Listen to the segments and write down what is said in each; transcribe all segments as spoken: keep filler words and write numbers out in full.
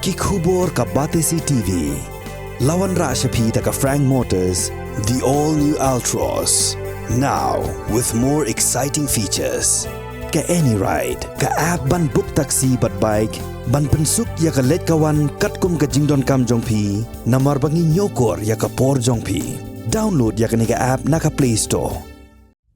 Ki khubor ka Batesi T V. La wanrah sha phi da ka Frank Motors, the all new Altroz. Now with more exciting features. Ka AnyRide, ka app ban book taxi bad bike, ban pynsuk ïa ka leit ka wan katkum ka jingdonkam jong phi, namar ba ngi ñiewkor ïa ka por jong phi. Download ïa kane ka app na ka Play Store.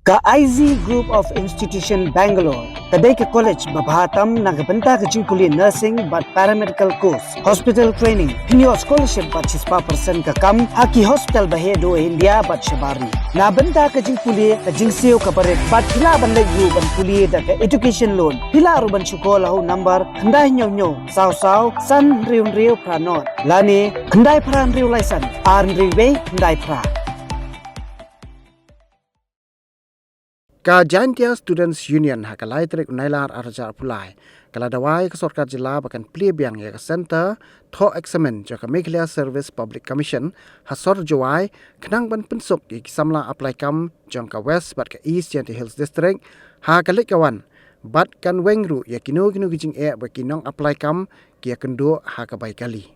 Ka I Z Group of Institution Bangalore ka dei ka college ba bha tam na ka bynta ka jingpule nursing bad paramedical course, hospital training, pynïoh scholarship bad shispah percent ka kam ha ki hospital ba heh duh India bad shabar ri. Na bynta ka jingpule ka jingsiew ka barit bad phi lah ban leit ruh ban pule da ka education loan. Phi lah ruh ban shukor ha u number khyndai hynñiew hynñiew saw saw san hynriew hynriew phra nod lane khyndai phra hynriew lai san ar hynriew wei khyndai phra. Ka Jaintia Students Union ha ka lai tarik u Nailar ar hajar arphew lai ka la dawa ïa ka sorkar jylla ba kan plie biang ïa ka Centre thoh eksamen jong ka Meghalaya Service Public Commission ha sor Jowai, khnang ban pynsuk ïa ki samla apply kam jong ka West bad ka East Jaintia Hills District ha ka leit ka wan, bad kan weng ruh ïa kino kino ki jingeh ba ki nong apply kam ki ïakynduh ha ka bai kali.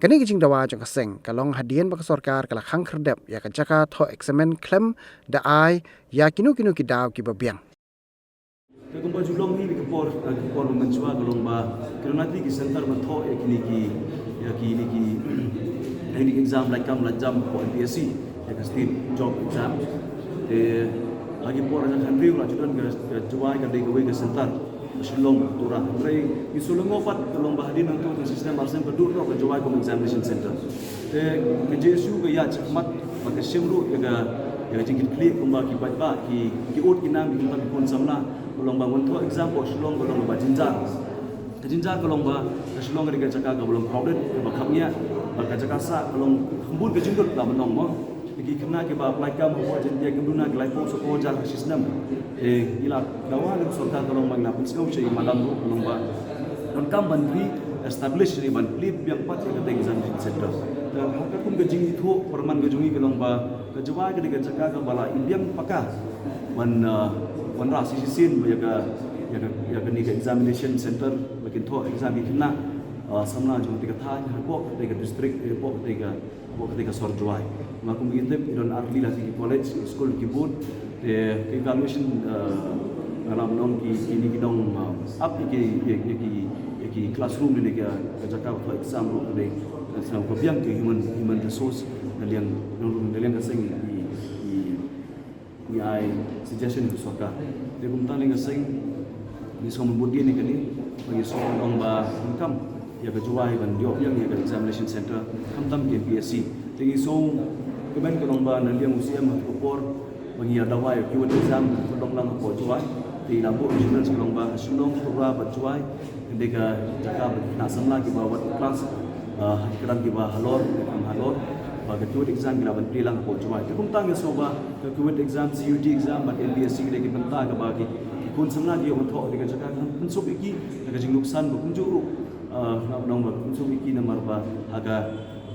Kane ka jingdawa jong ka seng ka long hadien ba ka sorkar ka la khang khyrdep ïa ka jaka thoh eksamen khlem da ai ïa kino kino ki daw kiba biang. Te kumba ju long hi ka por, eh, ka por mynshwa ka long ba ki don nati ki center ban thoh ïa kine ki, ïa kine ki, ïa kine ki exam, lait kam lait jam hapoh M P S C, ïa ka state job exam. Te ha ki por ha ka hynriew la ju don ka, ka Jowai ka dei kawei ka center. Shillong, Tura. Hynrei ngi shu lyngngoh pat ka long ba hadien nangta ka system arsem ka dur noh ka Jowai kum examination center. Te ka J S U ka ïaid shakhmat bad ka shim ruh ïa ka, ïa ka jingkitkhlieh kumba ki paidbah ki, ki ud ki nam ki kynta ki khun samla. Ka long ba wan thoh exam hapoh Shillong ka long ba jynjar. Ka jynjar ka long ba ka Shillong ka dei ka jaka kaba long crowded, kaba khapngiah, bad ka jaka sah ka long kham bun ka jingdut la ban ong mo. Ki khynnah kiba apply kam hapoh Jaintia kim duna ki laiphew saw hajar ha shi snem. Te ngi la dawa na ka sorkar ka long ba ngi la pynsngew sha i madam ruh ka long ba donkam ban re-establish ne ban plie biang pat ïa kata ka examination center. Te ha ka kum ka jingithuh pyrman ka jong ngi ka long ba ka Jowai ka dei ka jaka kaba la im biang paka ban, uh, wanrah shisien ba ïa ka, ïa ka, ïa kane ka examination center ba kin thoh exam ki khynnah, uh, samla jong kata ka thaiñ hapoh kata ka district, hapoh kata ka hapoh kata ka sor Jowai. Nga kum i tip i don ar tylli la ki college, ki skul, ki bun. Te ka evaluation, eh, nga la ong ki, kine ki nong, eh, ap ïa ki, ïa, ïa ki, ïa ki classroom ne ka, ka jaka ba thoh exam ruh ka dei, eh, sa ka biang ka human, human resource na liang, na liang ka seng i, i, ngi ai suggestion ïa ka sorkar. Te kumta ngi ka seng ngi sngewbha bud ïa kane, ba ngi sngewbha ong ba kam ïa ka Jowai ban ïoh biang ïa ka examination center khamtam ka M P S C. Te ngi sngewbha kmen ka long ba na liang u C M ha ka por ba ngi ïa dawa ïa ka exam ka long lang hapoh Jowai. Te ngi la buh assurance ka long ba Shillong, Tura bad Jowai. Kane ka jaka ba ki khynnah samla kiba wad class, ah, ha ki kyrdan kiba halor, kiba halor, ba ka Q E T exam ki lah ban plie lang hapoh Jowai. Te kumta ngi sngewbha ka Q E T exam, C U E T exam bad M P S C ki dei ki bynta kaba ki, ki khun samla ki ïoh ban thoh ha kane ka jaka, kan pynsuk ïa ki na ka jingluksan ba kumjuh ruh, ah, nga ong ba pynsuk ïa ki namar ba ha ka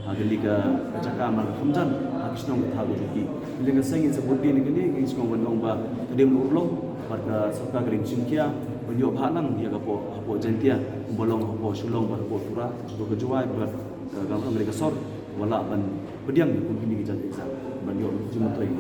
Ha kane ka, ka jaka mar kham jan ha ki shnong ka thaw ka jong ki. Ngi la ka seng ngi sa bud ïa kane, ngi sngewbha ban ong ba ka dei ban urlong bad ka sorkar ka dei ban shim khia ban ïoh bha lang ïa ka hapoh, hapoh Jaintia, kumba long hapoh Shillong bad hapoh Tura, hapoh ka Jowai bad, eh, ka long ka dei ka sor ba lah ban pdiang kum kine ki jait exam ban ïoh jingmyntoi.